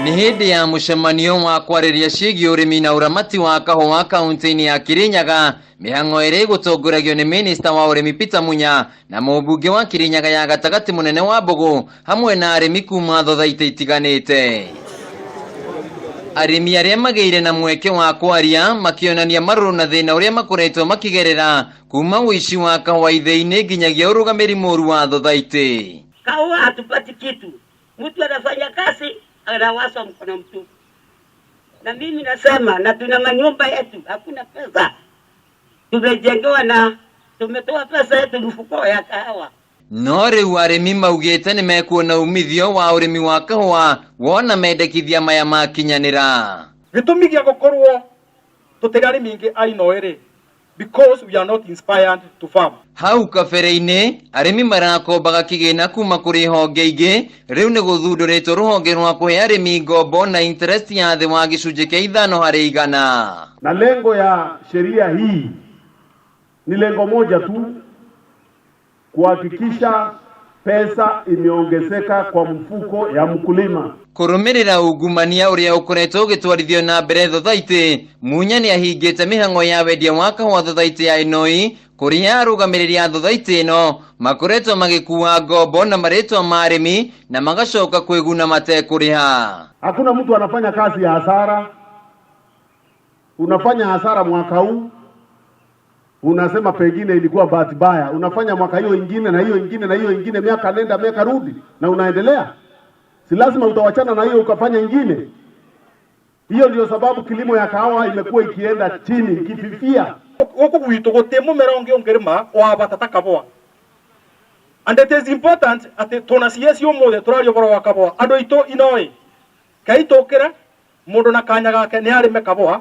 Nĩ hĩndĩ ya mũcemanio wa kwarĩria ciĩgiĩ ũrĩmi na ũramati wa kahũa kaunti-inĩ ya Kirinyaga, mĩhang'o ĩrĩa ĩgũtongoragio nĩ minista wa ũrĩmi Peter Munya na mũmbunge wa Kirinyaga ya gatagatĩ mũnene wa Mbũgũ hamwe na arĩmi kuma thothaitĩ itiganĩte. Arĩmi arĩa magĩire na mweke wa kwaria makĩonania marũrũ na thĩna ũrĩa makoretwo makĩgerera kuma ũici wa kahũa ithĩi-inĩ nginyagia ũrũgamĩri mũru wa thothaitĩ. Kahũa hatupati kitu, mtu anafanya kazi anawaswa mkono mtupu. Na mimi nasema, na tuna manyumba yetu, hakuna pesa tumejengewa na tumetoa pesa yetu mfuko ya kahawa. No rĩu arĩmi maugĩte nĩ mekuona umithio wa ũrĩmi wa kahũa wona mendekithia maya makinyanĩra. Gĩtũmi gĩa gũkorwo tũtirĩ arĩmi aingĩ a ino ĩrĩ because we are not inspired to farm. Hau kabere-inĩ arĩmi marakombaga kĩgĩna kuma kũrĩ honge ingĩ, rĩu nĩ gũthundũrĩtwo rũhonge rwa kũhe arĩmi ngombo na interest ya thĩ wa gĩcunjĩ kĩa 5%. Na lengo ya sheria hii ni lengo moja tu, kuhakikisha pesa imeongezeka kwa mfuko ya mkulima. Kũrũmĩrĩra ungumania ũrĩa ũkoretwo ũgĩtwarithio na mbere thothaitĩ, Munya nĩ ahingĩte mĩhang'o ya wendia wa kahũa thothaitĩ ya Ĩnoi, kũrĩa arũgamĩrĩri a thothaitĩ ĩno makoretwo magĩkua ngombo na marĩtwa ma arĩmi na magacoka kwĩguna matekũrĩha. Hakuna mtu anafanya kazi ya hasara. Unafanya hasara mwaka huu, unasema pengine ilikuwa bahati mbaya. Unafanya mwaka hiyo ingine na hiyo ingine na hiyo ingine, miaka nenda miaka rudi, na unaendelea. Si lazima utawachana na hiyo ukafanya ingine. Hiyo ndio sababu kilimo ya kahawa imekuwa ikienda chini, ikififia. Gũkũ gwitũ gũtirĩ mũmera ũngĩ ũngĩrĩma wa bata ta kabũa. And it is important atĩ tũna CS ũmũthĩ tũraria ũhoro wa kabũa. Andũ aitũ inoĩ kei tũkĩre mũndũ na kanya gake nĩ arĩme kabũa,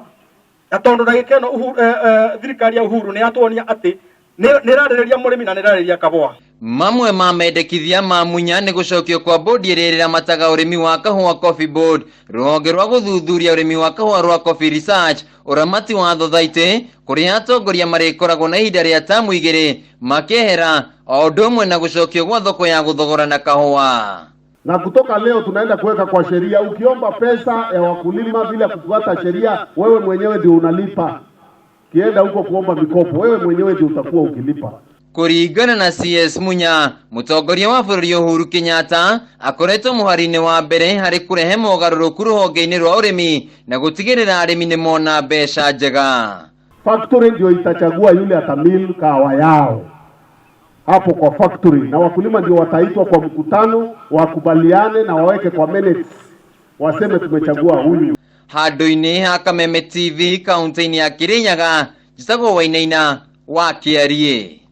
na tondũ ndagĩka ĩno thirikari ya Uhuru nĩ yatuonia atĩ nĩ ĩrarĩrĩria mũrĩmi na nĩ ĩrarĩrĩria kabũa. Mamwe ma mendekithia ma Munya nĩ gũcokio kwa bodi ĩrĩa ĩramataga ũrĩmi wa kahũa Coffee Board, rũhonge rwa gũthuthuria ũrĩmi wa kahũa rwa Coffee Research, ũramati wa thothaitĩ kũrĩa atongoria marĩkoragwo na ihinda rĩa tamu 2 makĩehera, o ũndũ ũmwe na gũcokio gwa thoko ya gũthogorana kahũa. Na kutoka leo tunaenda kuweka kwa sheria, ukiomba pesa ya wakulima bila kufuata sheria, wewe mwenyewe ndio unalipa. Kienda huko kuomba mikopo, wewe mwenyewe ndio utakuwa ukilipa. Kũringana na CS Munya, mũtongoria wa bũrũri Uhuru Kenyatta akoretwo mũhari-inĩ wa mbere harĩ kũrehe mogarũrũku rũhonge-inĩ rwa ũrĩmi na gũtigĩrĩra arĩmi nĩ mona mbeca njega. Factory ndio itachagua yule atamil kahawa yao hapo kwa factory, na wakulima ndio wataitwa kwa mkutano wakubaliane na waweke kwa minutes, waseme tumechagua huyu. Handũ-inĩ ha Kameme TV kaunti-inĩ ya Kirinyaga, njĩtagwo Wainaina wa Kĩariĩ.